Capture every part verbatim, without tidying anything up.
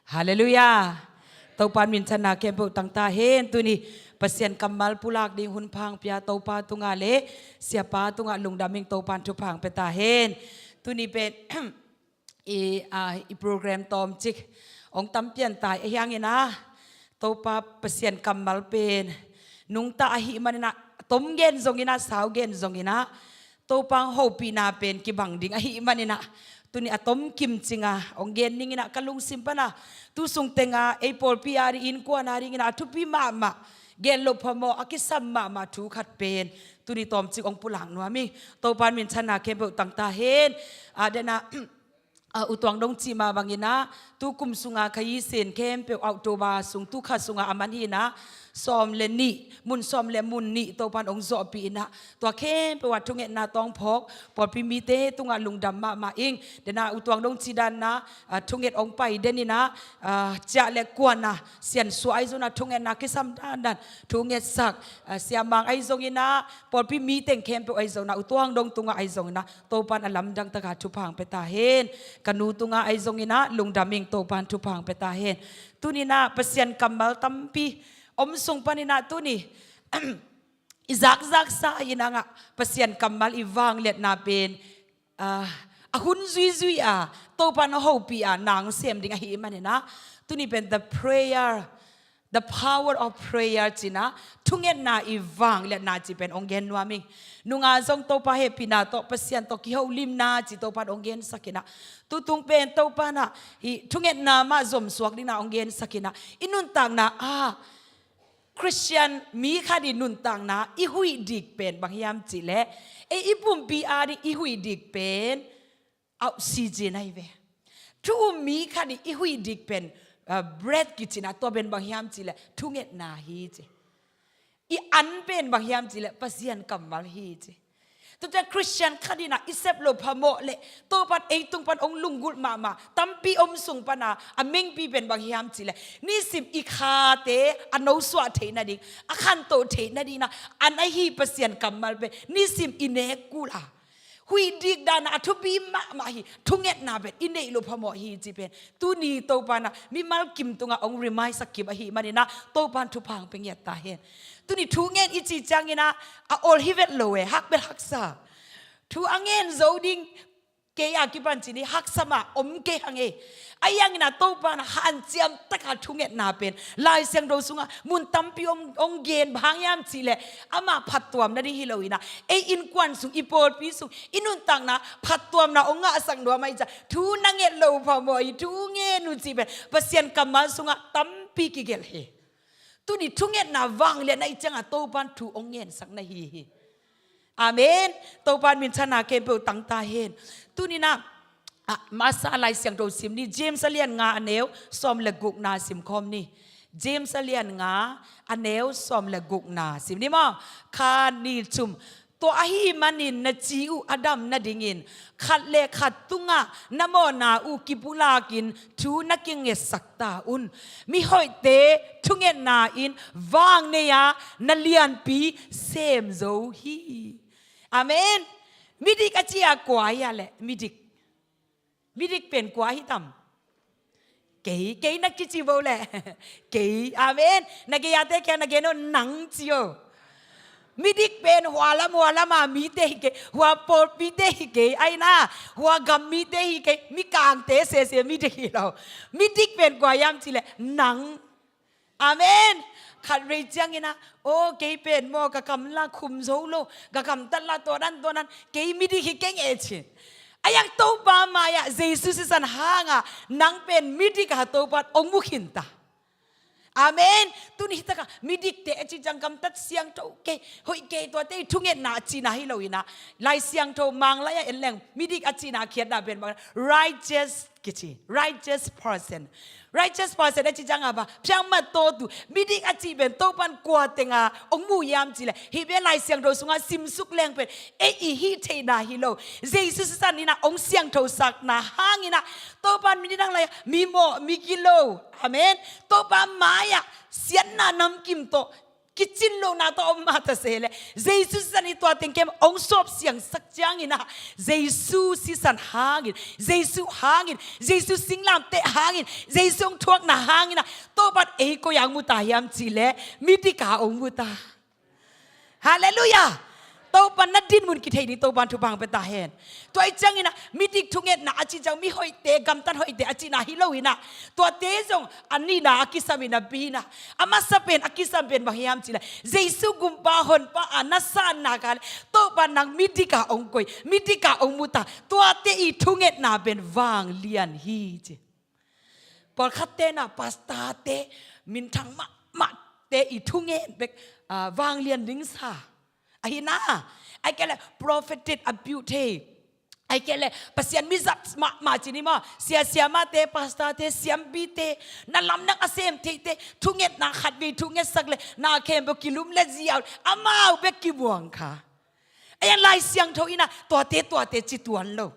Halleluiah. Topan minthanna khempeuh tangta hen. Tuni Pasian kammal pulak ding hun phang pia Topa tungah le siapa tungah lungdam ing. Topan thupha pia ta hen. Tuni pen i, a, i program tawmcik hong tampian tai a hiangin a, Topa Pasian kammal pen nungta ahih manin a, tom gen zongin a, sau gen zongin a, Topa hong hopihna pen kibang ding ahih manin a, tuni a tom kimcing a hong gen ningin a, ka lungsim pan a, tu sung teng a ei pawlpi a ding, innkuan a dingin a, a thupi mahmah, gen loh phamawh, a kisam mahmah thu khat pen tuni tawmcik hong pulak nuam ing. Topan minthanna khempeuh tangta hen. A, den a, a, U Tuang Dong cih mah bangin a, tu kum sunga kha i sin khempeuh October sung tu kha sunga a man hi in a, sawm le nih, mun sawm le mun nih Topan hong zawhpih in a, tua khempeuh a thungetna tawng phawk pawlpi mite tungah lungdam mahmah ing. Den a U Tuang Dong cih dan a, a, thunget hong pai den in a, a, ciah le kuan a siansuah ahi zongin a, thungetna kisam dandan thungetsak, a, siamang ahi zongin a, pawlpi mi teng khempeuh ahi zongin a, U Tuang Dong tungah ahi zongin a, Topan a lamdang taka thupha pia ta hen. Ka nu tungah ahi zongin a, lungdam ing. Topan thupha pia ta hen. Tuni in a Pasian kammal tampi om sung panin a, tuni i zakzaksa in a ngah Pasian kammal i vangliatna pen, a, a hun zuizui a Topan a hopih a nang sem ding ahih manin a, tuni pen the prayer, the power of prayer ci in a, thungetna i vangliatna ci pen hong gen nuam ing. Nunga zong Topa hehpihna tawh, Pasian tawh kiholimna ci Topan hong gensak in a, tutung pen Topan a i thungetna mah zomsuak dingin a hong gensak in a, i nuntakna a, Khristian mi khat i nuntakna i huih dik pen bang hiam cih leh, ei i pumpi a ding i huih dik pen oxygen ahi ve. Thu um mi khat i huih dik pen, a, breath kici in a, tua pen bang hiam cih leh thungetna hi ci. I an pen bang hiam cih leh Pasian kammal hi ci. Tuate Khristian khat in a i sep loh phamawh le Topan ei tung pan hong lunggulh mahmah tampi om sung pan a, a mengpi pen bang hiam cih leh nisim i khate a nosuah theih nading, a khantoh theih nading in a, an ahi Pasian kammal pen nisim i nek kul a, huih dik dan a, a thupi mahmah hi, thungetna pen i neih loh phamawh hi ci pen tuni Topan a mimal kim tungah hong remind sak kim ahih manin a, Topan thupha pia ngiat ta hen. Tuni thu ngen i cih ciangin a, a ol hi vet lo e, hak bel haksa. Thu a ngen zo ding kei a kipan ci ni, haksa mah om kei hang e. Ahi hangin a Topan a hanciam taka thungetna pen Lai Siangtho sungah mun tampi hong, hong gen, bang hang hiam cih leh amah phattuam nading hi lo in a, ei innkuan sung, i pawlpi sung, i nuntakna phattuamna hong ngahsak nuam ahih ciang, thu na nget loh phamawh hi, thu ngen un ci pen Pasian kammal sungah tampi kigelh hi. Tuni thungetna vangliatna i cih ciang a Topan thu hong ngensak na hi hi. Amen. Topan minthanna khempeuh tangta hen. Tuni in a, a, masa Lai Siangtho sim ni, James a lian nga a neu sawm le gukna sim khawm ni. James a lian nga a neu sawm le gukna sim ni maw. Khat, nih, thum. Tua ahih manin na ci uh a dam nadingin khat le khat tungah na mawhna uh kipulakin thu na kingetsak ta un. Mihoihte thungetna in vang nei a, na lianpi sem zo hi. Amen. Midik a ci a kua hi a leh, midik. Midik pen kua hi tam? Kei, kei na kici bo leh. Kei, amen. Na gei ate kiang na gen o, nang ci o. Midik pen hua lam, hua lam a mite hi kei, hua pawlpite hi kei, ahi na, hua gam mite hi kei, mikangte sese midik hi lo. Midik pen kua hiam cih leh, nang. Amen. Khat vei ciangin a, aw, kei pen maw, ka kam la khum zo lo, ka kamtat la tua dan, tua dan, kei midik hi keng e ci. Ahi hang Topa mai-ah Jesu sisan hanga nang pen midik a Topa hong mu khin ta. Amen. Tuni hi takah midikte a cih ciang gamtat siangtho kei, hoih kei, tuate i thungetna a cihna hi lo in a, Lai Siangtho Manglai ah en leng midik a cihna a khiatna pen bang, righteous kici, righteous person. Righteous person a cih ciang a bang, phiang mat tawtu, midik a cih pen Topan kua teng a hong mu hiam cih leh, hih pen Lai Siangtho sungah simsuk leng pen ei i hih theihna hi lo. Jesu sisan in a hong siangthosakna hangin a, Topan midang lai-ah mi mawh, mi gilo. Amen. Topa mai-ah siatna namkim tawh kicin lohna tawh om mah ta se leh, Jesu sisan i tua teng kem hong sawp siangsak ciangin ah, Jesu sisan hangin, Jesu hangin, Jesu singlamteh hangin, Jesu hong thuakna hangin ah, Topa'n ei koi-ah hong mu ta hiam cih leh, midik-ah hong mu ta. Halleluiah. Topa'n na dinmun kithei ding Topa'n thupha hong pia ta hen. Tua ahih ciangin ah, midik thungetna a cih ciang mihoihte, gamtat hoihte a cihna hi lo-in ah, tuate zong a nihna a kisam-in ah, a masa pen, a kisam pen bang hiam cih leh, Jesu gumpa honpa a na san nak leh, Topa'n nang midik-ah hong koi, midik-ah hong mu ta, tuate i thungetna pen vanglian hi ci. Pawlkhatte na, pastorte, minthang mahmahte i thungen bek, ah, vanglian ding sa. Ahi na, ahih kei leh prophetic abuse thei. Ahih kei leh Pasian mi zat mahmah ci ni maw, sia siamahte, pastorte, siampite, na lamdang a sem theite, thungetna khatvei thungetsak leh na khempeuh kilum leh ziau, amau bek kibuang kha. Ahi hang Lai Siangtho in ah, tuate, tuate ci tuan lo.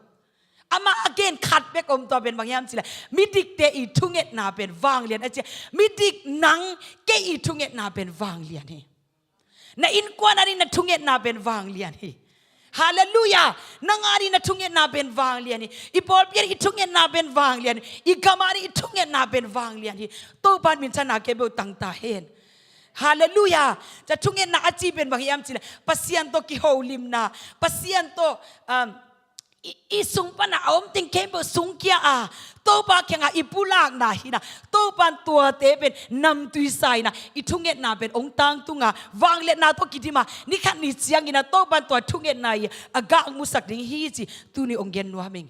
Amah a gen khat bek om, tua pen bang hiam cih leh, midikte i thungetna pen vanglian a ci. Midik nang, kei i thungetna pen vanglian hi. Na innkuan a ding na thungetna pen vanglian hi. Halleluiah. Nang a ding na thungetna pen vanglian hi. I pawlpi a ding i thungetna pen vanglian hi. I gam a ding i thungetna pen vanglian hi. Topa'n minthanna khempeuh tang ta hen. Halleluiah. Tua thungetna a cih pen bang hiam cih leh, Pasian tawh kiholimna, Pasian tawh, um, i, i sung pan a om teng khempeuh sungkia a, Topa kiangah i pulakna hi-in ah, Topa'n tuate pen namtui sa-in ah, i thungetna pen hong tangtung a, vangliatna tawh kidim a, ni khat ni ciangin ah Topa'n tua thungetna i a gah hong musak ding hi ci, tuni hong gen nuam ing.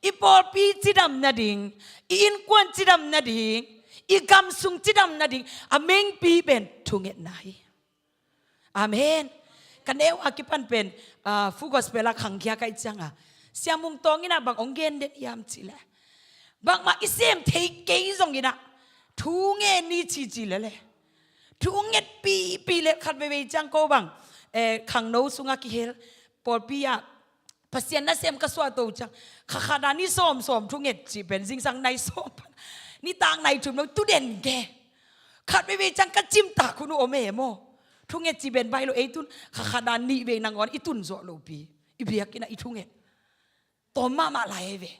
I pawlpi cidam nading, i innkuan cidam nading, i gam sung cidam nading a mengpi pen thungetna hi. Amen. Ka neu a kipan pen, ah, Full Gospel a khangkhia ka hih ciangah, Sia Mung Tawng in ah bang hong gen den hiam cih leh, bangmah i sem thei kei zongin ah, thungen ni ci ci lel e. Thungetpipi lel, khat veivei ciang ko bang, eh, khangno sungah kihel, pawlpi ah Pasian nasem ka suahto ciang, kha khat ah ni sawm sawm thunget cih pen, zingsang nai sawm pan, nitak nai thum dong tu den ke. Khat veivei ciang ka cimtak hun uh om e maw. Thunget cih pen baih lo, ei tun kha khat ah nih vei nangawn i tun zawh lopi, i biakinn ah i thunget. Tawm mahmah lai e ve.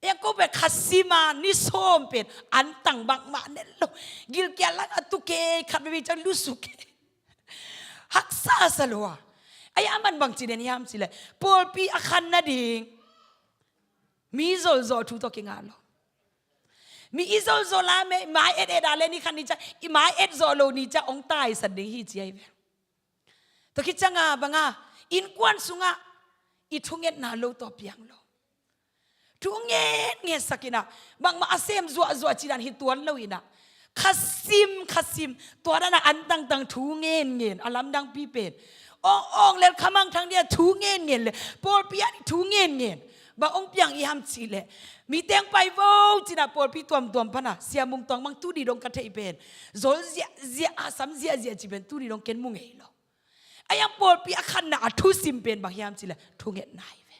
Ei ko pen kha sim a ni sawm pen antang bangmah nei lo. Gilkial lang a tu kei, khat veivei ciang lusuk kei. Haksa sa lo a. Ahi a, aman bang ci den hiam cih leh, pawlpi a khan nading mi zolzawh thu tawh kingah lo. Mi i zolzol a, mi mai et et a leh ni khat ni ciang, i mai et zawh lo ni ciang hong taisan ding hi ci ahi ve. Tua khit ciangah bang a, innkuan sungah i thungetna lo tawh piang lo. Thu ngen ngen sak in ah, bangmah a sem zuahzuah cih dan hi tuan lo in ah, kha sim, kha sim, tua dan a antangtang thu ngen ngen, a lamdangpi pen. Awng awng lel, khamang thang dia thu ngen ngen lel, pawlpi ah thu ngen ngen. Bang hong piang i hiam cih leh, mi teng pai vo ci-in ah pawlpi tuamtuam pan ah, Sia Mung Tawng bang tu didong ka theih pen, zol ziahziah, a sam ziahziah cih pen tu didong ken mu ngei lo. Ahi hang pawlpi a khanna a thusim pen bang hiam cih leh, thungetna hi ve.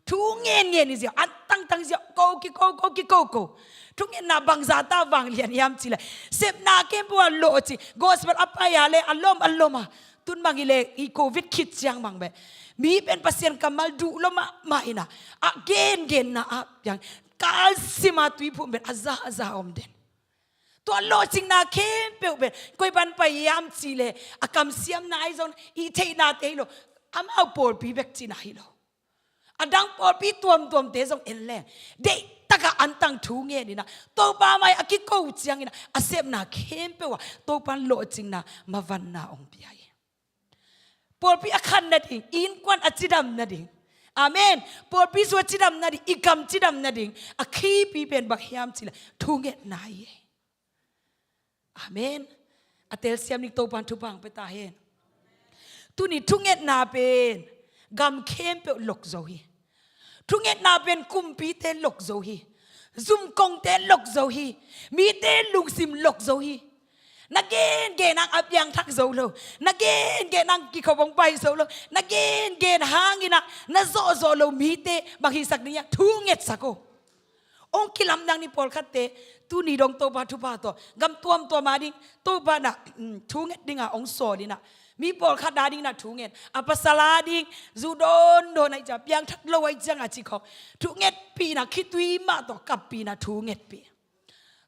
Thu ngen ngen i ziau, antangtang ziau, ko kiko, ko kiko ko. Thungetna bangzah ta vanglian hiam cih leh, sepna khempeuh ah lawhcing, gospel a pai a leh a lom a lom a. Tun bang hi leh, i covid khit ciang bang beh, mi pen Pasian kammal duh lo mahmah in ah, a gengenna ah piang, kalsim a tuiphum pen a za a za om den. Tua lawhcinna khempeuh pen koi pan pai hiam cih leh, a kamsiamna ahi zong, i theihnate hi lo, amau pawlpi bek cihna hi lo. A dang pawlpi tuamtuamte zong en leng, deihtak a antang thu ngen in ah, Topa mai a kiko ciangin ah, a sepna khempeuh ah Topa'n lawhcinna, mavanna hong pia hi. Pawlpi a khan nading, innkuan a cidam nading. Amen. Pawlpi zu a cidam nading, i gam cidam nading a khuapi pen bang hiam cih leh, thungetna hi. Amen. A telsiam ding Topa'n thupha hong pia ta hen. Tuni thungetna pen gam khempeuh lok zo hi. Thungetna pen kumpite lok zo hi. Zumkongte lok zo hi. Mite lungsim lok zo hi. Na gengen hang a piangthak zo lo. Na gengen hang kikhop hong pai zo lo. Na gengen hangin ah na zawhzawh lo mite bang hisak ding hiam, thungetsak o. Hong kilamdang ni pawlkhatte, tuni dong Topa thupha tawh gam tuamtuam a ding Topa na, mm, thu nget dinga hong sawl inah, mi pawlkhat a ding na thu nget, a pasal a ding zu dawndawn ahi ciang, piangthak lo ahi cianga ci khawng thu ngetpih inah, khitui mah tawh kappih inah thu ngetpih.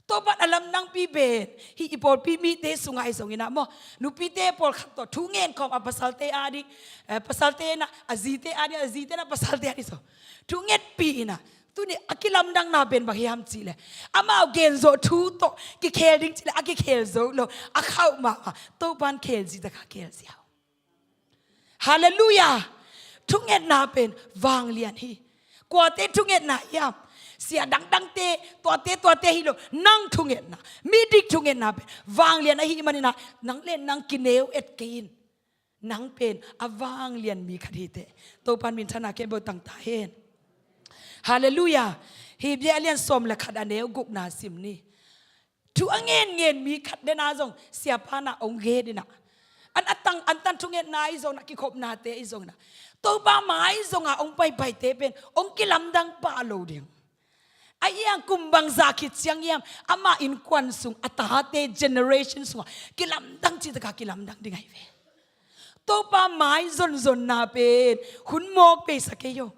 Topa a lamdangpi pen hih i pawlpi mite sungah ahi zong inah maw, nupite pawlkhat tawh thu ngen khawng, a pasalte a ding, eh, pasalte na a zite a ding, a zite na pasalte a ding zong thu ngetpih inah, tuni a kilamdangna pen bang hiam cihleh, amau genzawh thu tawh kikhel ding cihleh a kikhel zo lo, a khauh mahmah. Topan khel zita kha khel ziau. Halleluiah. Thungetna pen vanglian hi. Kuate thungetna hiam? Sia dangdangte, tuate tuate hi lo, nang thungetna, midik thungetna pen vanglian ahih maninah nang le nang kineu et kei in. Nang pen a vanglian mi khat hi teh. Topan minthanna khempeuh tang ta hen. Halleluiah. Hebru a lian sawm le khat, a neu gukna sim ni. Thu a ngenngen mi khat dena zong siapa na hong gen inah, an a tang an tan thungetna ahi zong inah, kikhopnate ahi zong inah, Topa mai zonga hong paipaite pen hong kilamdang pah lo ding. A iang kum bangzah khit ciang hiam, ama innkuan sung, a tate generation sungah kilamdang cih takah kilamdang ding ahi ve. Topa mai zonzonna pen hun mawk peisak ei o.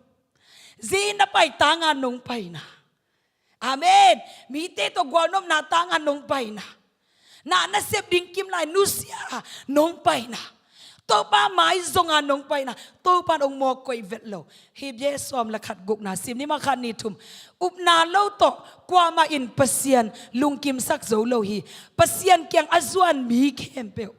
Zi na pai tanga nong paina. Amen. Mite tawh gualnopna tanga nong paina. Na nasep ding kimlai nusia nong paina. Topa mai zonga nong paina. Topan hong mawk koih vet lo. Hebru sawm le khat gukna sim ni, ma khat ni thum. Upna lo tawh kuamah in Pasian lungkimsak zo lo hi. Pasian kiang a zuan mi khempeuh,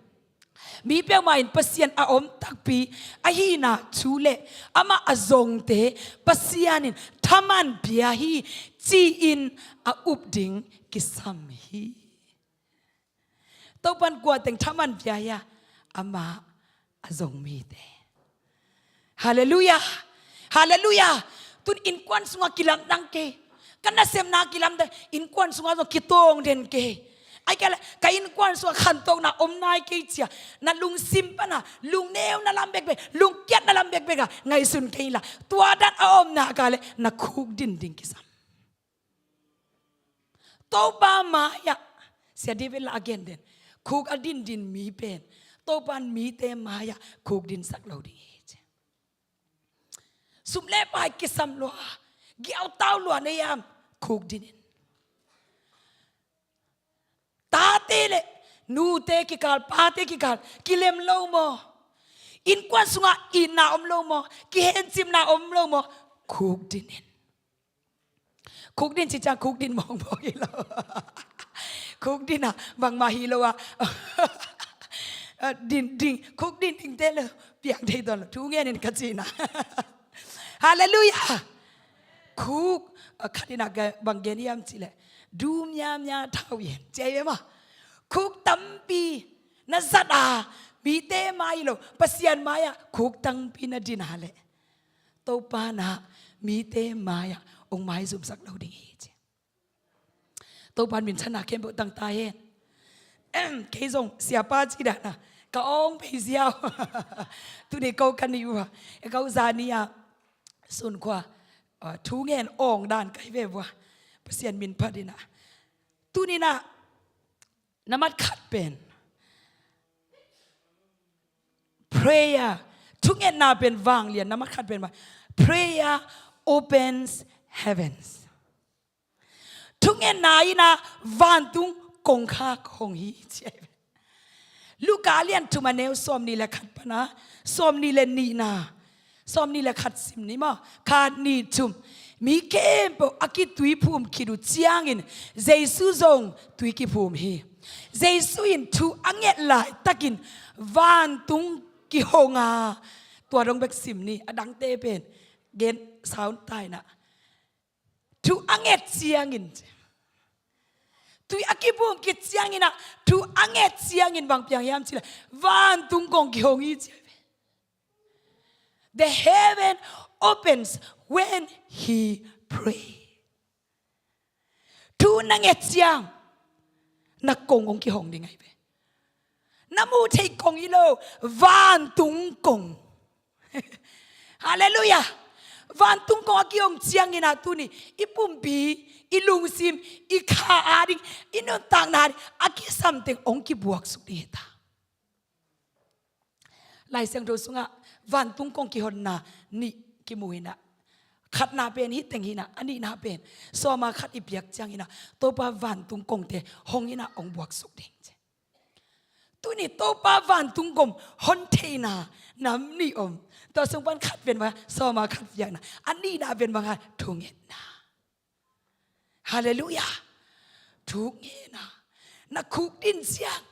mi peuhmah in Pasian a om takpi ahihna thu le amah a zongte Pasian in thaman pia hi, ci-in a up ding kisam hi. Topan kua teng thaman pia hi a, amah a zong mite. Halleluiah. Halleluiah. Tun innkuan sungah kilamdang kei. Ka nasepna kilamdang, innkuan sungah zong kitawng den kei. Ai kei le, ka innkuan sungah khantohna om nai kei cia, na lungsim pana lungneu na lam bekbek, lungkiat na lam bekbek a ngaihsun kei inla, tua dan a omna ka le na khuk din ding kisam. Topa mai-ah, Sia David lah a gen den, khuk a dindin mi pen Topan mite mai-ah khuk dinsak lo ding hi ci. Sum le pai kisam lua, giautau lua na hiam, khuk din in. Tate le nute kikal, pate kikal kilem lo maw? Innkuan sungah itna om lo maw? Kihencipna om lo maw? Khuk din in. Khuk din ci ciang khuk din mawngmawng hi lo. Khuk din ah bangmah hi lo ah, din ding, khuk din dingte lo, piang thei tuan lo, thu ngen in ka cihna. Halleluiah. Khuk, a, khat in ah bang gen hiam cihleh, du miamia thau yen ci ahi ve maw. Khuk tampi na zat a, mite mai hi lo, Pasian mai-ah khuk tampi na din a leh, Topa in ah mite mai-ah hong maizumsak lo ding hi ci. Topan minthanna khempeuh tang ta hen. Kei zong siapa ci dan a ka awng pei ziau. Tuni ko ka nih uh a, ka uh zani a sunkhua, a, thu ngen awng dan ka hi ve uh a, Pasian min phat in ah. Tuni in ah na mat khat pen prayer. Thungetna pen vanglian, na mat khat pen ma, prayer opens heavens. Thungetna in ah vantung kongkhak hong hi ci ahi ve. Luka lian thum a neu sawmnih le khat pana sawmnih le nihna, sawmnih le khat sim ni maw, khat nih thum. Mi khempeuh a kituiphum khit uh ciangin Jesu zong tui kiphum hi. Jesu in thu a nget laitakin vantung kihong a, tua dong bek sim ni, a dangte pen gen sawn ta in ah. Thu a nget ciangin, tui a kiphum khit ciangin ah, thu a nget ciangin bang piang hiam cihleh, vantung kong kihong hi ci. The heaven opens when he pray. Thu na nget ciang na kong hong kihong ding ahi ve. Na muh theih kong hi lo, vantung kong. Halleluiah. Vantung kong a kihong ciangin ah tuni i pumpi, i lungsim, i kha ading, i nuntakna ading a kisam teng hong kibuaksuk ding hi ta. Lai Siangtho sungah vantung kong kihonna nih kimu hi na. Khatna pen hih teng hi na, a nihna pen sawma khat i piak ciangin ah Topa vantung kongte hong hi na hong buaksuk ding ci. Tuni Topa vantung kong hon theihna nam nih om. Tua sung pan khat pen bang sawma khat piakna, a nihna pen bang a thungetna. Halleluiah. Thungetna. Na khukdin ciang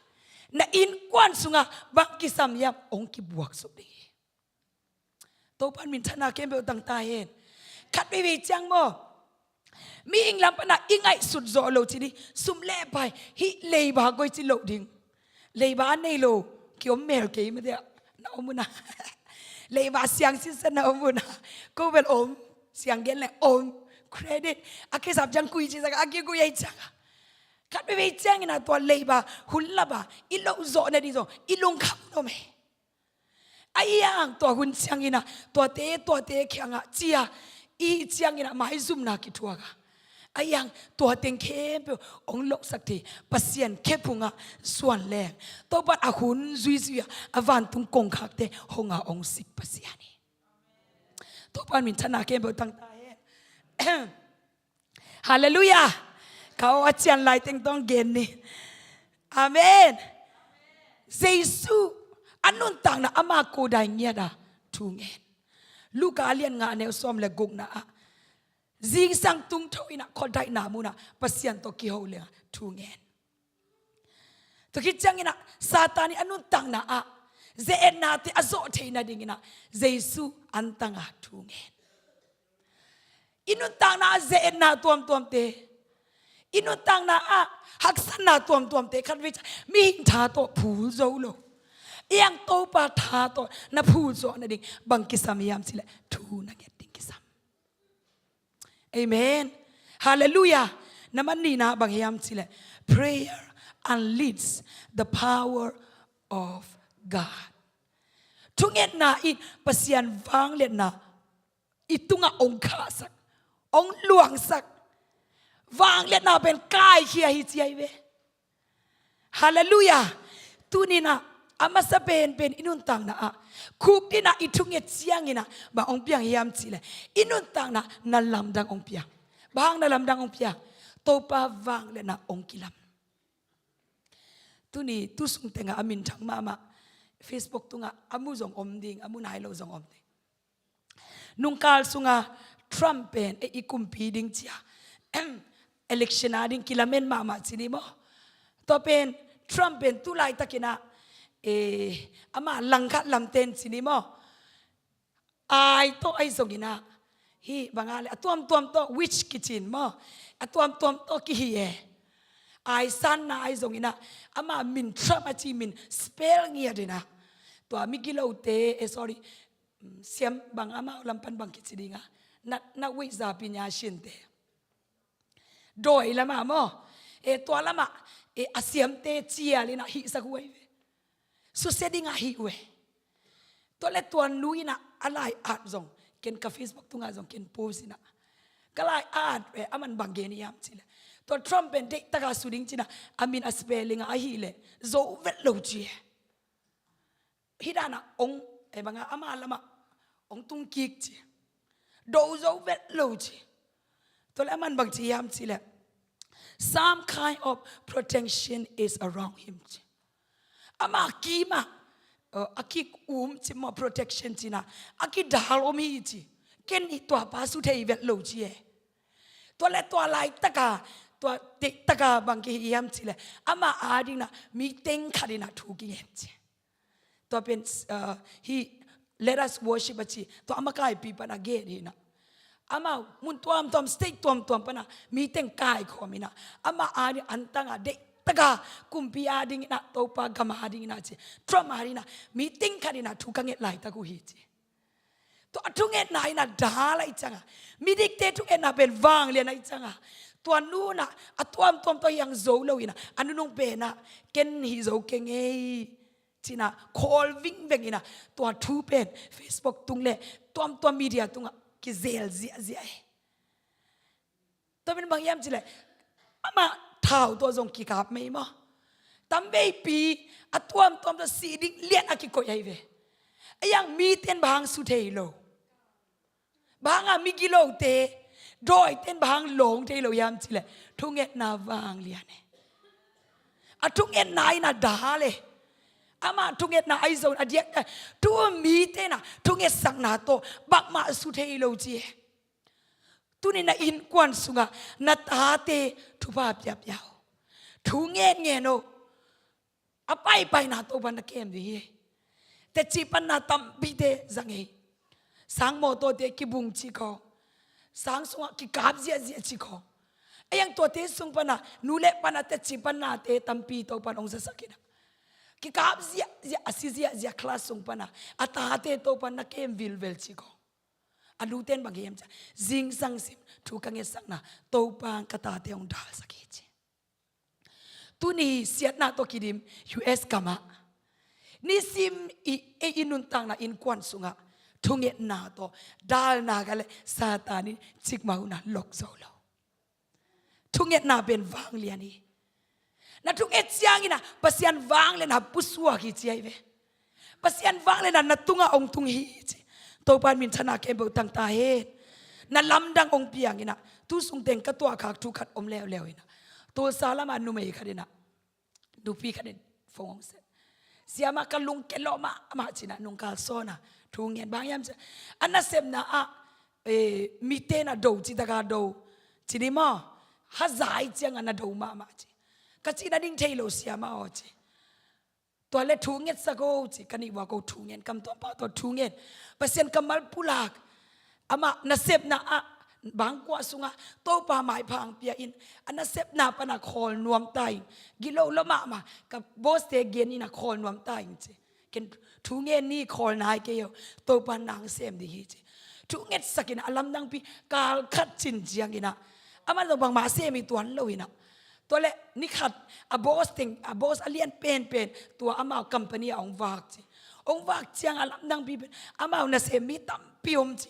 na innkuan sungah bang kisam hiam hong kibuaksuk ding hi. Topan minthanna khempeuh tang ta hen. Khat veivei ciang maw, mihing lam pana i ngaihsut zawh lo ci ni, sum le pai, hih leiba koi ci loh ding. Leiba a nei lo kiom mel kei mah dia, na om uh na. Leiba siang sinsen na om uh na. Ko bel om, siang gen le om. Credit a kisap ciang kui ci sak a kikui ei ciang a. Khat veivei ciangin ah tua leiba hun lapa i loh zawh nading zong i lungkham lo mei. Ahi hang tua hun ciangin ah tuate, tuate kiangah cia i ciangin ah maizumna kithuak a. Ahi hang tua teng khempeuh hong lohsak thei Pasian khephungah suan leng Topan a hun zuizui a, a vantung kongkhakte hong a hong sik Pasian hi. Topan minthanna khempeuh tang ta hen. Halleluiah. Ka aw a cian lai teng tawng gen ni. Amen. Jesu a nuntakna ama ko dai ngiat a thu ngen. Luka a lian nga a neu sawm le gukna ah zingsang tungtho in ah khuadaihna munah Pasian tawh kiho leng a thu ngen. Tua khit ciangin ah Satan in a nuntakna ah ze-etnate a zawh theih nadingin ah Jesu antang a thu ngen. I nuntakna ah ze-etna tuamtuamte, i nuntakna ah haksatna tuamtuamte khat vei ciang mihing tha tawh phul zo lo. Ahi hang Topa tha tawh na phul zawh nading bang kisam hiam cih leh thu na nget ding kisam. Amen. Halleluiah. Na man nihna bang hiam cih leh prayer unleashes the power of God. Thungetna in Pasian vangliatna i tungah hong khahsak, hong luangsak. Vangliatna pen kaikhia hi ci ahi ve. Halleluiah. Tuni in ah a masa penpen i nuntakna ah khukdin ah i thunget ciangin ah bang hong piang hiam cih leh i nuntakna na lamdang hong piang. Bang hang na lamdang hong piang? Topa vangliatna hong kilam. Tuni tu sung tengah a minthang mahmah, Facebook tungah a mu zong om ding, a mu nai lo zong om ding. Nungkal sunga Trump pen, eh, i kumpi ding cia election a ding kilamen mahmah ci ni maw? Tua pen Trump pen tu laitakin ah, eh, ama langkhat lamten ci ni maw? Ai tawh ahi zongin ah, hih bang a leh a tuamtuam tawh witch kici in maw? A tuamtuam tawh kihi e. Ai sanna ahi zongin ah ama min Trump a ci min spell ngiat in ah, tua migilote, eh, sorry, mm, siam bang amau lam pan bang kici ding a, na, na wei zapi nya sinte. Dawi lamah maw, eh, tua lamah, eh, a siamte cial in ah hihsak uh ahi ve. Susia ding a hih uh e. Tua leh tua nu in ah a lai-at zong ken ka Facebook tungah zong ken post in ah, ka lai-at eh, aman bang gen hiam cih leh tua Trump pen deihtaka su ding ci in ah a min a spelling ah ahih leh zo vet lo ci e. Hih dan ah hong, eh, bang a, ama lamah hong tung kik ci. Do zo vet lo ci. Tua leh aman bang ci hiam cih leh some kind of protection is around him ci. Ama kimah, uh, a ki-um ci maw, protection ci in ah a kidal om hi ci. Ken hih tua pa su thei vet lo ci e. Tua leh tua laitaka, tua deihtaka bang kihi hiam cih leh ama ading in ah mi teng khat in ah thu kingen ci. Tua pen, uh, hih Let Us Worship a ci, tua a makaipi pan a gen hi in ah, amau mun tuamtuam, state tuamtuam pan ah mi teng kaikhawm in ah, ama ading antang a deihtaka kumpi ading in ah, Topa gam ading in ah ci, Trump ading in ah mi teng khat in ah thu ka nget laitak uh hi ci. Tua a thungetna in ah dal ahih ciang a, midikte thungetna pen vanglian ahih ciang a, tua nu in ah a tuamtuam tawh hiang zo lo in ah, a nunung pen ah ken hih zo keng ei ci in ah khawl vingveng in ah, tua thu pen Facebook tung leh tuamtuam media tungah kizel ziahziah e. Tua pen bang hiam cih leh amah thau tawh zong kikap mei maw? Tamveipi a tuamtuam tawh sih ding lian a kikoih ahi ve. A iang miten bang hang su thei lo? Bang hang a migilote, dawiten bang hang lawng thei lo hiam cih leh thungetna vanglian e. A thungetna in a dal e. Amah thungetna ahi zong a diakdiak thu mite in a thungetsakna tawh bangmah su thei lo ci e. Tuni na innkuan sungah na tate thupha piapia o. Thu ngen ngen o. A paipaina Topa na kem ding hi. Teci panna tampite zang hi. Sang mawtawte kibung ci khawng, sang sungah kikap ziahziah ci khawng. A iang tuate sung pana nu le pana teci pannate tampi Topa in hong zasak in a, kikap ziahziah, a si ziahziah class sung pana a tate Topa in na kem vilvel ci khawng. A nute in bang hiam cih leh zingsang sim thu ka ngetsakna Topa in ka tate hong dalsak hi ci. Tuni siatna tawh kidim U S gamah nisim i, ei i nuntakna innkuan sungah thungetna tawh dalna ka leh Satan in cikmah hun a lok zo lo. Thungetna pen vanglian hi. Na thunget ciangin a Pasian vanglian a pusuak hi ci ahi ve. Pasian vanglian a na tungah hong tung hi ci. Topa in minthanna khempeuh tang ta hen. Na lamdang hong piang in a, tu sung teng ka tuahkhak thu khat om leuleu in a, Tulsa lamah numei khat in a, nupi khat in phone hong sem. Siamah, ka lungke lawh mahmah ci in a, nungkal sawn a thu ngen, bang hiam cih leh a nasepna ah, eh, mite in a do ci taka do ci ni maw? Hazai ciangah na do mahmah ci. Ka cih nading thei lo siamah aw ci. Tua leh thu ngetsak o ci, ka nih vua ko thu ngen, kam tuam pau tawh thu ngen. Pasian kammal pulak. Amah nasepna ah bangkua sungah Topa maipha hong pia in, a nasepna pana khawl nuam ta ing. Gilo lua mahmah, ka bawste gen in a khawl nuam ta ing ci. Ken thu ngen ni, khawl nai kei o. Topa in na hong sem ding hi ci. Thu ngetsak in a, a lamdangpi kal khat cin ciangin a, amah zong bangmah sem hi tuan lo in a, tua leh ni khat a boss teng, a boss a lian penpen tua amau company ah hong vak ci. Hong vak ciang a lamdangpi pen amau nasem mi tampi om ci.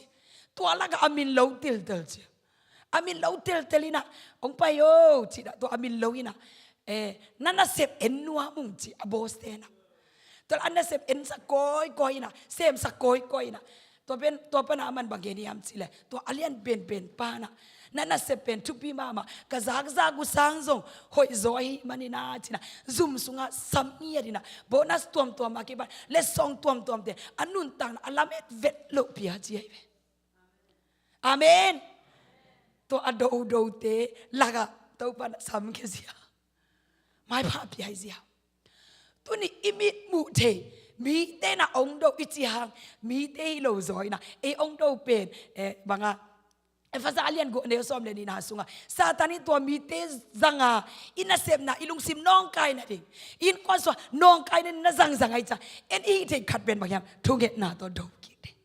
Tua lakah a min lo teltel ci. A min lo teltel in a, hong pai o ci dah, tua a min lo in a, eh, na nasep en nuam ung ci a boss te in a. Tua a nasep ensak kawikawi in a, semsak kawikawi in a. Tua pen, tua pana aman bang gen hiam cih leh, tua a lian penpen pa in a, na nasep pen thupi mahmah, ka zakzak uh sang zong hoih zaw ahih manin a ci in a, zum sungah sam ngiat in a, bonus tuamtuam a kipan, letsong tuamtuam te, a nuntakna a lamet vet loh pia ci ahi ve. Amen. Tua a dodote lakah Topa in a sam khia zia, maipha pia hi zia. Tuni i mit muh thei mite in a hong do i ci hang, mite hi lo zaw in a, ei hong do pen, eh, bang a, Efesa a lian guk a neu sawm le nihna sungah Satan in tua mite zang a, i nasepna, i lungsim nawngkai nading, innkuan sungah nawngkai nading na zangzang ahih ciang, en i hih theih khat pen bang hiam, thungetna tawh do kik ding.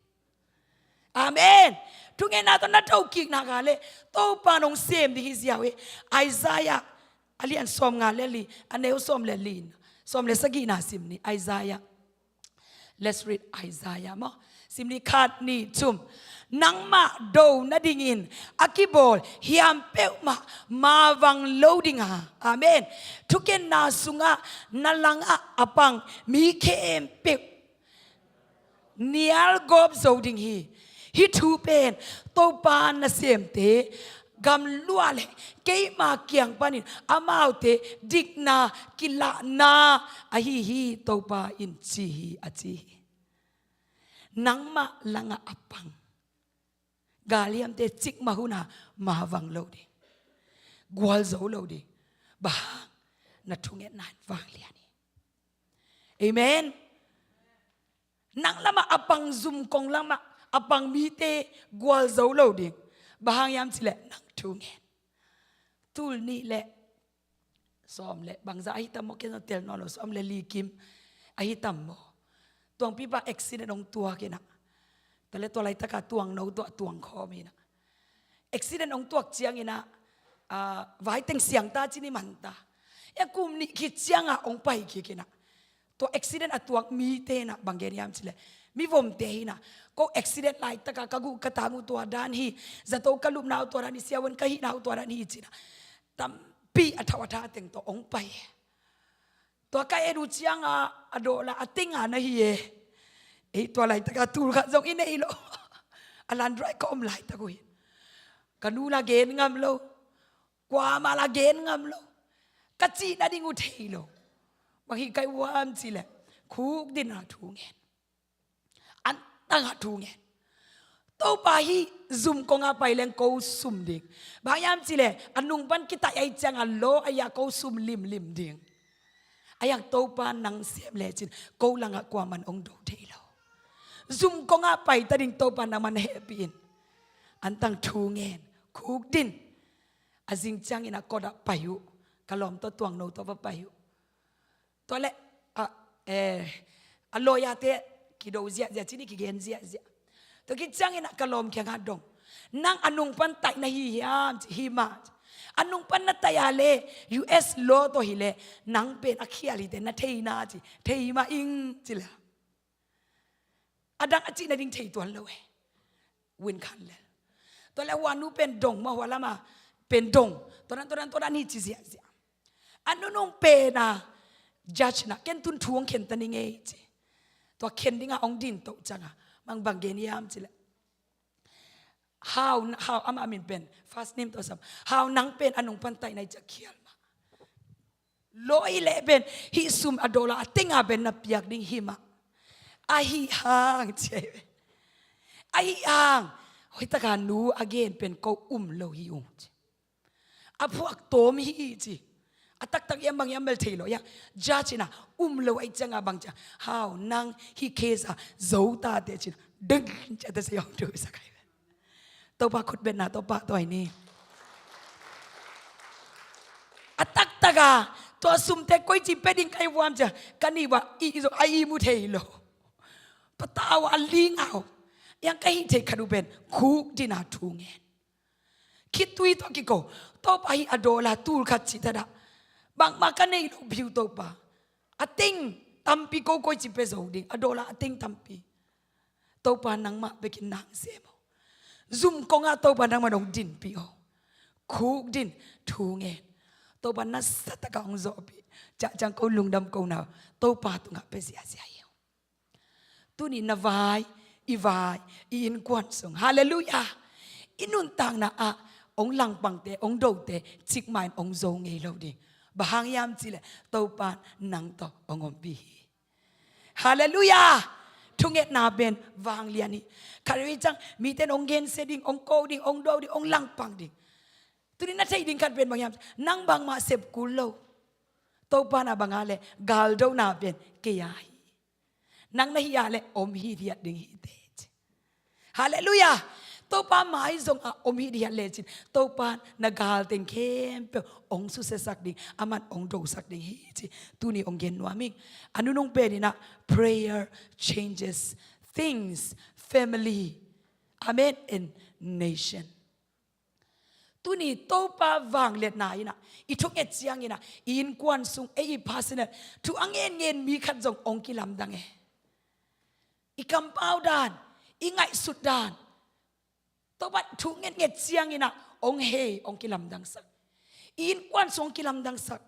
Amen. Thungetna tawh na do kik nak leh Topa in hong sem ding hi ziau hi. Isaiah a lian sawmnga le li, a neu sawm le li, sawm le sagihna sim ni, Isaiah. Let's read Isaiah maw. Sim ni, khat, nih, thum. Nangmah do nadingin a kibawl hiam peuhmah mavang lo ding a. Amen. Thukhenna sungah na langah a pang mi khempeuh nial gawp zo ding hi. Hih thu pen Topa nasemte gamlua le keima kiang panin amaute dikna kilahna ahi hi, Topa in ci hi, a ci hi. Nangmah langah a pang galhiamte cikmah hun a mavang lo ding, gualzo lo ding. Bang hang? Na thungetna in vanglian hi. Amen. Nang lamah a pang, zum kong lamah a pang mite gualzo lo ding. Bang hang hiam cih leh nang thu ngen. Tul nih le sawm le bangzah ahi tam maw, ken zong tel nawn lo, sawm le li kim ahi tam maw? Tuangpipa accident hong tuak in a, tua le tua laitak a tuangno tawh a tuang khawm in a, accident hong tuak ciangin a, ah, vaiteng siangta ci ni, manta. A kum nih khit ciang a hong pai kik in a, tua accident a tuak mite in a bang gen hiam cih leh, Mivomte hi-in ah, ko accident laitaka ka guh ka tang uh tua dan hi, zato ka lupna uh tua dan hi, siavuan ka hihna uh tua dan hi ci-in ah, tampi a thau a tha teng tawh hong pai. Tua ka et uh ciangin a dollar a teng a na hi e. Ei, tua laitaka tul khat zong i nei lo. A landrai ka om laitak uh hi. Ka nu la gen ngam lo. Kuamah la gen ngam lo. Ka cih nading uh thei lo. Bang hih ka hih uh hiam cih leh, khukdin a thu ngen. Antang a thu ngen. Topa hih zum kong a pai leng ko sum ding. Bang hiam cih leh, a nung pan kitai ahih ciangin a law ahi a ko sum limlim ding. Ahi hang Topa nang sem lecin ko langah kuaman hong do thei lo. Zum kong a pai ta ding, Topa nangman hehpih in. Antang thu ngen, khukdin. A zing ciangin a kot ah pai uh. Ka lawm tawh, Tuangno tawh va pai uh. Tua leh a, eh, a lawyer-te kido ziahziah, ci ni, kigen ziahziah. Tua khit ciangin ah ka lawm kiangah dong. Nang a nung pan tai na hi hiam ci, hi mah. A nung pan na tai a leh U S law tawh hi leh nang pen a khial hi teh na thei na ci, thei mah ing ci leh. A dang a cih nading thei tuan lo e. Win khan lel. Tua leh hua nu pen dong maw, hua lam a pen dong. Tua dan, tua dan, tua dan hi ci ziahziah. A nunung pen a judge in ah, ken tun thu hong khen ta ning ei ci. Tua khen dingin hong din toh ciangin, bang bang gen hiam cih leh, Hau, Hau, amah min pen first name tawh sam. Hau, nang pen a nung pan tai na hi ci a khial mah. Law hi leh pen hih sum a dollar a teng a pen na piak ding hi mah. Ahih hang ci hi ve. Ahih hang, hoih takin nu a gen pen ko um lo hi ung ci. A phuak tawm hi ci. A taktak hiam bang hiam bel thei lo hi a. Judge in ah um lo ahih ciangin bang ci a, Hau, nang hih case ah zo ta teh ci-in, ding ci a ta se hong tu sa kai. Topa khutbetna tawh pahtawi ni. A taktak a, tua sumte koici pia ding ka hih uh hiam ci a, ka nih uah i, i zo a ihmu thei lo. Patau a lingau. Hiang ka hih theih khat uh pen khukdin a thu ngen. Khitui tawh kiko, Topa hih a dollar tul khat cih ta dah. Bangmah ka nei lo phiu Topa. A teng tampi ko koici pia zo ding, a dollar a teng tampi. Topa nangmah bekin nang sem aw. Zum kongah Topa nangmah nong dinpih aw. Khukdin, thu ngen. Topa nasatakin hong zawhpih. Ciah ciang ko lungdam ko na, Topa tungah pia ziahziah hi. Tuni na vai, i vai, i innkuan sung. Halleluiah. I nuntakna ah hong langpangte, hong dote, cikmah in hong zo ngei lo ding. Bang hang hiam cih leh Topa in nang tawh hong ompih hi. Halleluiah. Thungetna pen vanglian hi. Khat vei ciang mite in hong gensia ding, hong ko ding, hong do ding, hong langpang ding. Tuni na theih ding khat pen bang hiam, nang bangmah sep kul lo. Topa in a bang a leh galdona pen kei a hi. Nang na hih a leh om hithiat ding hi teh ci. Halleluiah. Topa mai zongah om hithiat lecin Topa in na gal teng khempeuh hong susiasak ding, aman hong dosak ding hi ci. Tuni hong gen nuam ing. A nunung pen in ah, prayer changes things, family, amen, and nation. Tuni Topa vangliatna in ah, i thunget ciangin ah, i innkuan sung, ei i personal, thu a ngenngen mi khat zong hong kilamdang e. I kampau dan, i ngaihsut dan. Topa thu ngetnget ciangin ah, hong hei, hong kilamdangsak. I innkuan sung hong kilamdangsak.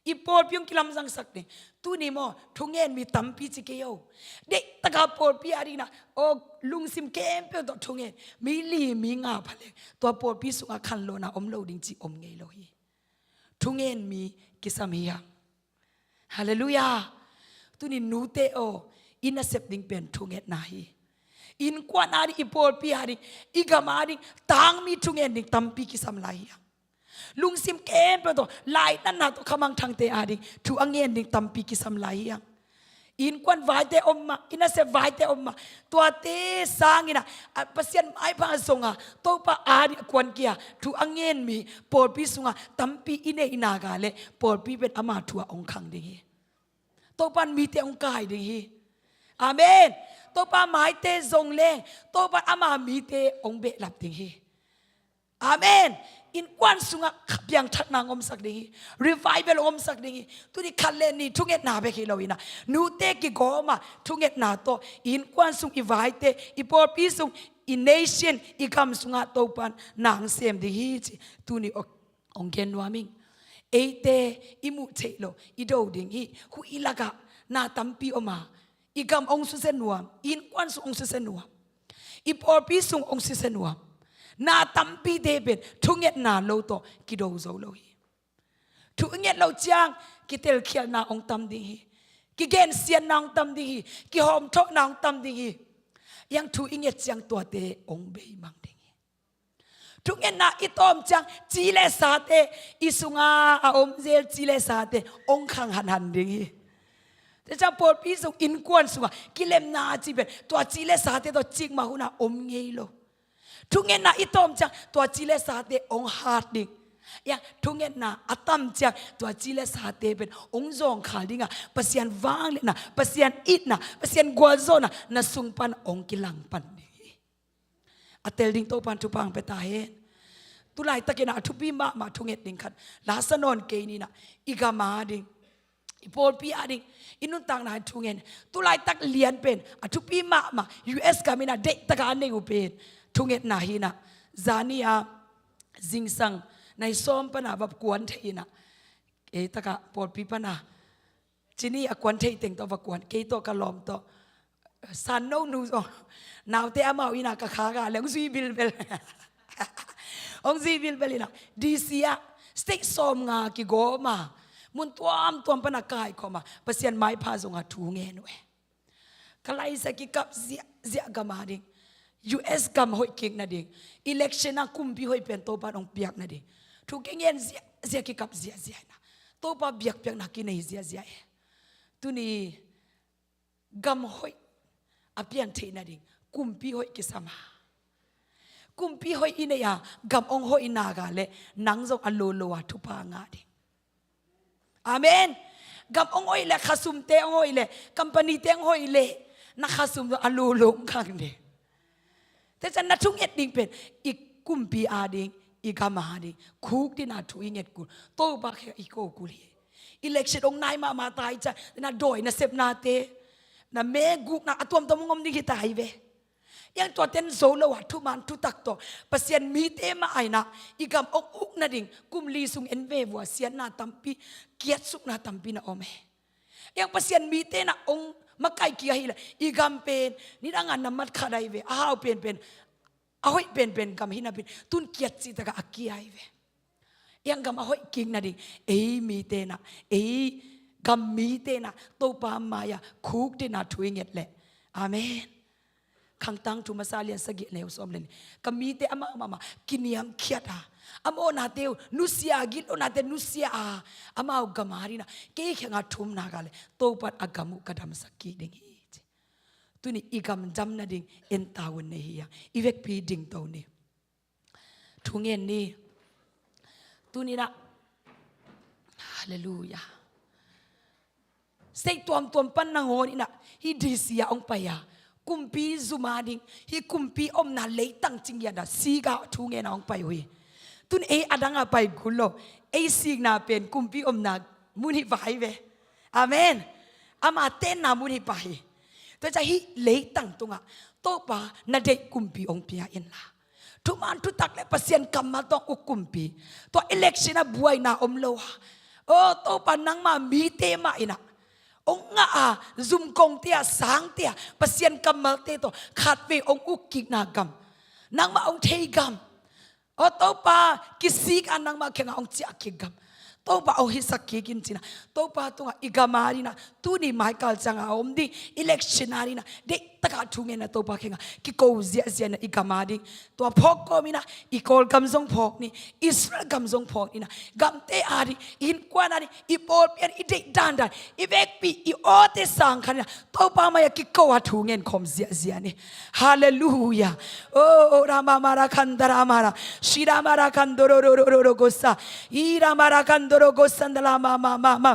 I pawlpi hong kilamdangsak ding. Tuni maw, thungen mi tampi ci kei o. Deihtakin pawlpi adingin ah, aw, lungsim khempeuh tawh thungen mi li mi nga pha leng, tua pawlpi sungah khanlawhna om lo ding cih om ngei lo hi. Thungen mi kisam hi hang. Halleluiah. Tuni nute aw, i nasep ding pen thungetna hi. Innkuan ading, i pawlpi ading, i gam ading, tangmi thungen ding tampi kisam lai hi hang. Lungsim khempeuh tawh, lainatna tawh khamangthangte ading thu a ngen ding tampi kisam lai hi hang. I innkuan vaite om mah, i nasep vaite om mah, tuate sangin ah, a, Pasian maipha zongin ah, Topa ading a kuan kia thu a ngen mi pawlpi sungah tampi i neih nak leh, pawlpi pen ama thu ah hong khang ding hi. Topa in mite hong kai ding hi. Amen. Topa maite zong leng, Topa in ama mite hong behlap ding hi. Amen. Innkuan sungah piangthakna hong omsak ding hi. Revival hong omsak ding hi. Tuni khat le nih thungetna bek hi lo in ah, nute kigawm a thungetna tawh i innkuan sung, i vaite, i pawlpi sung, i nation, i gam sungah Topa'n na hong sem ding hi ci tuni hong gen nuam ing. Eite i muh theih loh i do ding hi. Huih lakah na tampi om a, i gam hong susia nuam, i innkuan sung hong susia nuam, i pawlpi sung hong susia nuam na tampite pen thungetna lo tawh kido zo lo hi. Thu i nget loh ciang kitelkhialhna hong tam ding hi. Kigensiatna hong tam ding hi. Kihawmthawhna hong tam ding hi. Ahi hang thu i nget ciang tuate hong beimang ding hi. Thungetna i tawm ciang ci le sate, i sunga a om zel ci le sate hong khang hanhan ding hi. Tua ciang pawlpi sung, innkuan sungah kilemna a ci pen tua ci le sate tawh cikmah hun ah om ngei lo. Thungetna i tawm ciang tua ci le sate hong hat ding. Ahi hang thungetna a tam ciang tua ci le sate pen hong zawngkhal ding a, Pasian vangliatna, Pasian itna, Pasian gualzawhna na sung pan hong kilang pan ding hi. A tel ding Topa'n thupha hong pia ta hen. Tulaitakin ah a thupi mahmah thunget ding khat la sa nawn kei ni in ah, i gam a ding, i pawlpi a ding, i nuntakna a ding thungen. Tulaitak lian pen a thupi mahmah U S gam in ah deihtak a nei uh pen thungetna hi in ah, zani a zingsang nai sawm pan a va kuan thei in ah, ei tak ah pawlpi pan a ci ni, a kuan thei teng tawh va kuan, kei tawh ka lawm tawh. San no nu zong, naute amau in ah ka khak a leh hong zui bilbel. Hong zui bilbel in ah, D C ah state sawmnga kigawm a, mun tuamtuam pan a kaikhawm a, Pasian maipha zong a thu ngen uh e. Ka laizia kikap ziahziah gam a ding, U S gam hoih kik nading, election ah kumpi hoih pen Topa'n hong piak nading thu kingen ziahziah, kikap ziahziah in ah, Topa biakpiakna kinei ziahziah e. Tuni gam hoih a pian theih nading kumpi hoih kisam a, kumpi hoih i neih a, gam hong hoih nak a leh nang zong a lolo a thupha ngah ding. Amen. Gam hong hoih leh, khasumte hong hoih leh, companyte hong hoih leh, na khasum zong a lolo hong khang ding. Tua ciang na thunget ding pen i kumpi a ding, i gam a ding khukdin a thu i nget kul, Topa kiang i ko kul hi. Election hong nai mahmah ta i ciang na dawi nasepnate, na meegukna a tuamtuam hong om ding hi ta hi ve. Ahi hang tuate in zo lo a, thuman thutak tawh Pasian mite mah a in ah i gam hong uk nading kum li sung en ve vua, siatna tampi, kiatsukna tampi na om e. Ahi hang Pasian mite in ah hong makaih kik ahih leh i gam pen nidang a na mat khat ahi ve, a hau penpen, a hoih penpen gam hi napi in tun kiat cih tak ah a kia hi ve. Ahi hang gam a hoih kik nading ei mite in ah, ei gam mite in ah Topa mai-ah khukdin a thu i nget leh. Amen. Khangtangthu masa lian sagih, neu sawm le nih. Ka mite amau mahmah kiniamkhiat a, a mawhnate uh nusia a, gitlohnate nusia a, amau gam a ding in ah kei kiangah thum nak a leh Topa'n a gam uh ka damsak kik ding hi, ci. Tuni i gam dam nading en ta un, nei hi hang, i vekpi dingto ni. Thu ngen ni. Tuni in ah, halleluiah, state tuamtuam pan nangawn in ah hih D C ah hong pai a, kumpi zum a ding, hih kumpi omna leitang ci ngiat a, sik a thu ngen a hong pai uh hi. Tun ei a dang a pai kul lo, ei sikna pen kumpi omna mun hi pah hi ve. Amen. Ama tenna mun hi pah hi. Tua ciang hih leitang tungah Topa na deih kumpi hong pia inla, thuman thutak le Pasian kammal tawh uk kumpi, tua election ah buaina om lo a, aw Topa, nangma mite mah in ah hong ngah a, zumkongte ah, sangte ah Pasian kammalte tawh khatvei hong uk kikna gam, nangmah hong thei gam, aw Topa, kisik a nangmah kiangah hong ciah kik gam, Topa hong hisak kik in, ci-in ah Topa tungah i gam a ding in ah, tuni mai kal ciang a om ding election a ding in ah deihtak a thu ngen a, Topa kiangah kiko ziahziah in ah, i gam a ding, tua phawk kawm in ah i Kawlgam zong phawk ni, Israel gam zong phawk ni in ah, gamte a ding, i innkuan a ding, i pawlpi a ding, i deih dandan, i vekpi, i awte sang khat in ah Topa mai-ah kiko a thu ngen khawm ziahziah ni. Halleluiah. Oh, rama mara kanda rama ra, shira mara kando ro ro ro ro ro gosa, ira mara kando ro gosa nda la ma ma ma ma.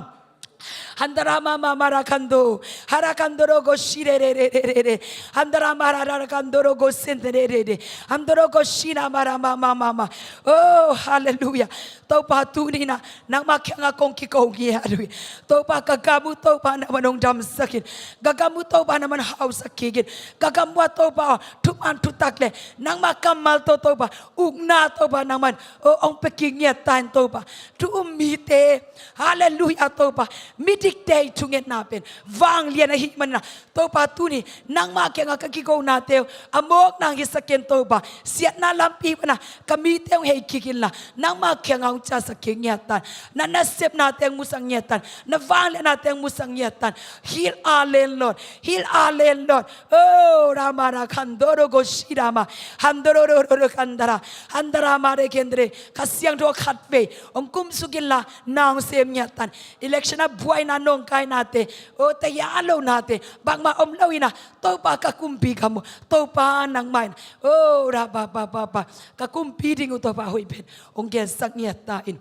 Handarama mama rakando, harakandoro go shire re re re re re. Handarama harakandoro go sente re re re. Handoro go shina mara mama mama. Oh, hallelujah. Topa, tuni-in ah nangmah kiangah kong kiko ngiat uh hi. Topa, ka gam uh Topa, nangman hong damsak in. Ka gam uh Topa, nangman hausak kik in. Ka gam uh ah Topa, thuman thutak le nangmah kammal tawh Topa, ukna Topa, nangman, oh, hong pia kik ngiat ta in Topa. Thu um mite, hallelujah Topa, midikte' thungetna pen vanglian ahih manin ah Topa, tuni nangmah kiangah ka kikonate uh a mawkna hong hisak in Topa, siatna lampi pan ah ka mite hong hei kik inla, nangmah kiangah hong ciahsak kik ngiat ta in. Na nasepnate hong musak ngiat ta in. Na vangliatnate hong musak ngiat ta in. Heal our land, Lord. Heal our land, Lord. Oh, rama ra khandoro go shirama. Handoro ro ro ro khandara. Handara ma re kendre. Kha Siangtho khatvei hong kumsuk inla, na hong sem ngiat ta in. Election ah buaina nawngkainate, oh, taya lohnate bangmah om lo in ah, Topa, ka kumpi gam uh Topa, nangmah in, oh, ra ba ba ba ba, ka kumpi ding uh Topa, hoih pen hong gensak ngiat ta in.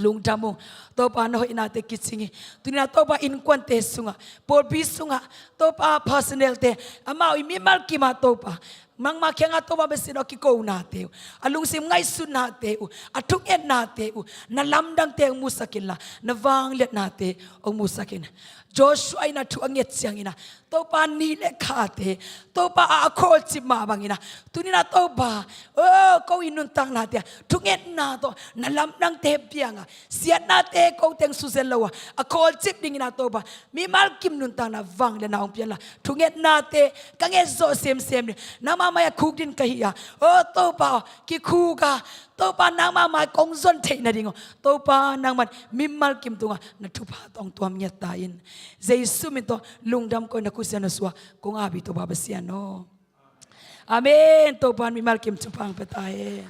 Lungdam ung. Topa, na hoihnate kicing hi. Tuni-in ah Topa, innkuante sungah, pawlpi sungah Topa, personnel-te, amau i mimal kim ah Topa, nangmah kiangah Topa, besian aw, kikonate uh, a lungsim ngaihsutnate uh, a thungetnate uh, na lamdangte hong musak inla, na vangliatnate hong musak in. Joshua in ah thu a nget ciangin ah Topa, ni le khate Topa, a a khawlcip mah bangin ah, tuni-in ah Topa, oh, ko i nuntaknate ah thungetna tawh na lamdangte piang a, siatnate ko teng susia lo a, a khawlcip dingin ah Topa, mimal kim nuntakna vangliatna hong pia inla, thungetnate ka nget zawh semsem ding, nangmah mai-ah khukdin ka hi a, oh Topa, kikhuk a, Topa, nangmah mai kong zon theih nading uh Topa, nangman mimal kim tungah na thupha tawh hong tuam ngiat ta in. Jesu min tawh lungdam koih, na khutsiang na suah kong ap hi, Topa Pasian aw. Amen. Topa'n mimal kim thupha hong pia ta hen.